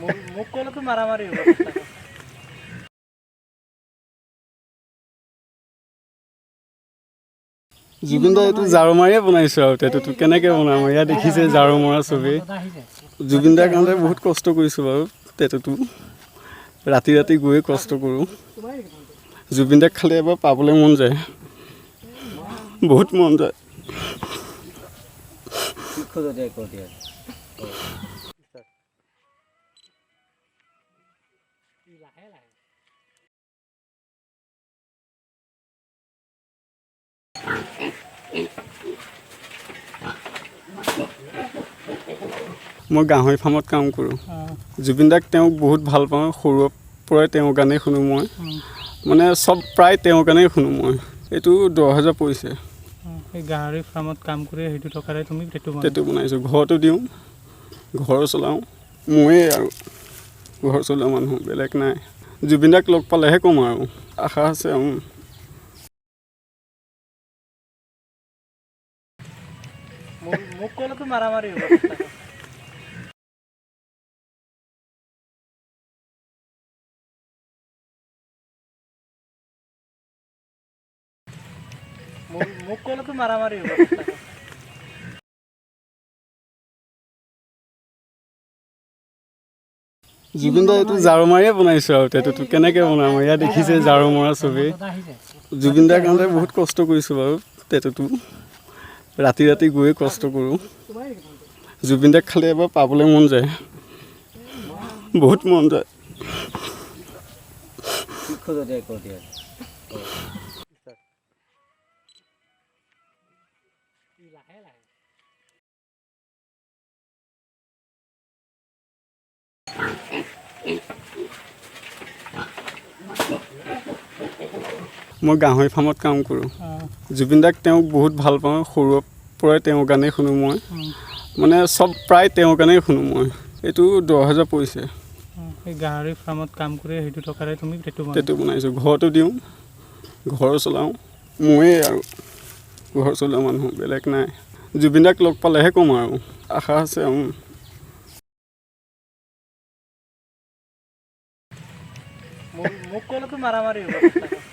মোক ক'লেতো মাৰামাৰি হ'ব। জুবিন দা এইটো ঝাৰু মাৰিয়ে বনাইছোঁ আৰু টেটুটো কেনেকৈ বনাম? ইয়াত দেখিছে ঝাৰু মৰা ছবি। জুবিন দাৰ কাৰণে বহুত কষ্ট কৰিছোঁ বাৰু। টেটুটো ৰাতি ৰাতি গৈয়ে কষ্ট কৰোঁ। জুবিন দাক খালি এবাৰ পাবলৈ মন যায়, বহুত মন যায়। মই গাহৰি ফাৰ্মত কাম কৰোঁ। জুবিন দাক তেওঁক বহুত ভাল পাওঁ, সৰুৰ পৰাই তেওঁৰ গানেই শুনো মই, মানে চব প্ৰায় তেওঁৰ গানেই শুনো মই। এইটো 10,000 পৰিছে। এই গাহৰি ফাৰ্মত কাম কৰি সেইটো টকাৰে তুমি টেটু বনাই? টেটু বনাইছোঁ, ঘৰতো দিওঁ, ঘৰ চলাওঁ ময়ে আৰু ঘৰ চলোৱা মানুহ বেলেগ নাই। জুবিন দাক লগ পালেহে ক'ম আৰু আশা আছে। মোক ক'লেতো মাৰামাৰি হ'ব। মোক ক'লেতো মাৰামাৰি হ'ব। জুবিন দা এইটো ঝাৰু মাৰিয়ে বনাইছোঁ আৰু টেটুটো কেনেকৈ বনাম? ইয়াত দেখিছে ঝাৰু মৰা ছবি। জুবিন দাৰ কাৰণে বহুত কষ্ট কৰিছোঁ বাৰু। টেটুটো ৰাতি ৰাতি গৈয়ে কষ্ট কৰোঁ। জুবিন দাক খালি এবাৰ পাবলৈ মন যায়, বহুত মন যায়। মই গাহৰি ফাৰ্মত কাম কৰোঁ। জুবিন দাক তেওঁক বহুত ভাল পাওঁ, সৰুৰ পৰাই তেওঁৰ গানেই শুনো মই, মানে চব প্ৰায় তেওঁৰ গানেই শুনো মই। এইটো 10,000 পৰিছে। এই গাহৰি ফাৰ্মত কাম কৰি সেইটো টকাৰে তুমি টেটু বনাই? টেটু বনাইছোঁ, ঘৰতো দিওঁ, ঘৰ চলাওঁ ময়ে আৰু ঘৰ চলোৱা মানুহ বেলেগ নাই। জুবিন দাক লগ পালেহে ক'ম আৰু আশা আছে। মোক ক'লেতো মাৰামাৰি হ'ব।